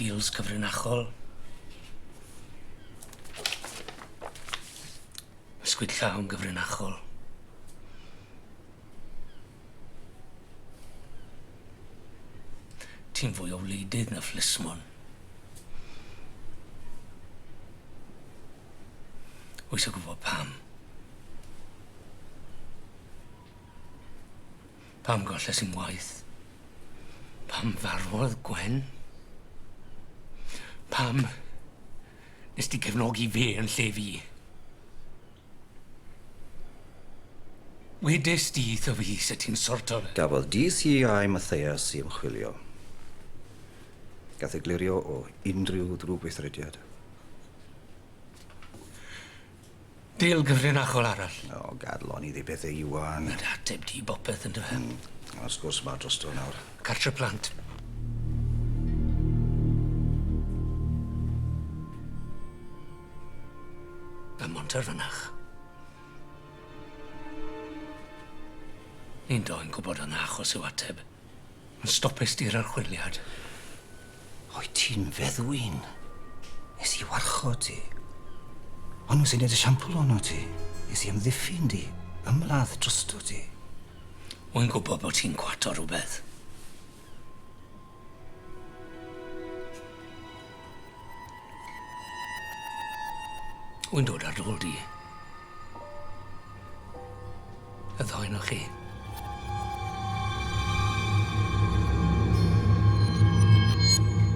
Deals cyfrinachol. Ysgwyd llaw yn gyfrinachol. Ti'n fwy o wleidydd na phlismon. Wyt ti'n gwybod pam? Pam golles i'n waith? Pam farwodd Gwen? Pam nes di gefnogi fe yn lle fi? Wedes di 'tho fi se ti'n sorto fe. Gafodd DCI Mathias 'i ymchwilio. Gath ei glirio o unrhyw ddrwgweithrediad. Deal gyfrinachol arall. O, gad lonydd i bethe, Iwan. Ma' dy ateb di i bopeth yndyfe? Hmm. A'r sgwrs 'ma drosto nawr. Cartre plant. Ym Mhontarfynach. Ni'n doi'n gwbod yn achos yw ateb. Ond stopes di'r archwiliad. Oed ti'n feddwyn. Nes i warchod ti. Ond nhw sy'n neud esiampl ono ti. Nes i amddiffyn di. Ymladd drosto ti. Wy'n gwybod bod ti'n cwato rhywbeth. Wy'n dod ar ôl di. Y ddau o chi.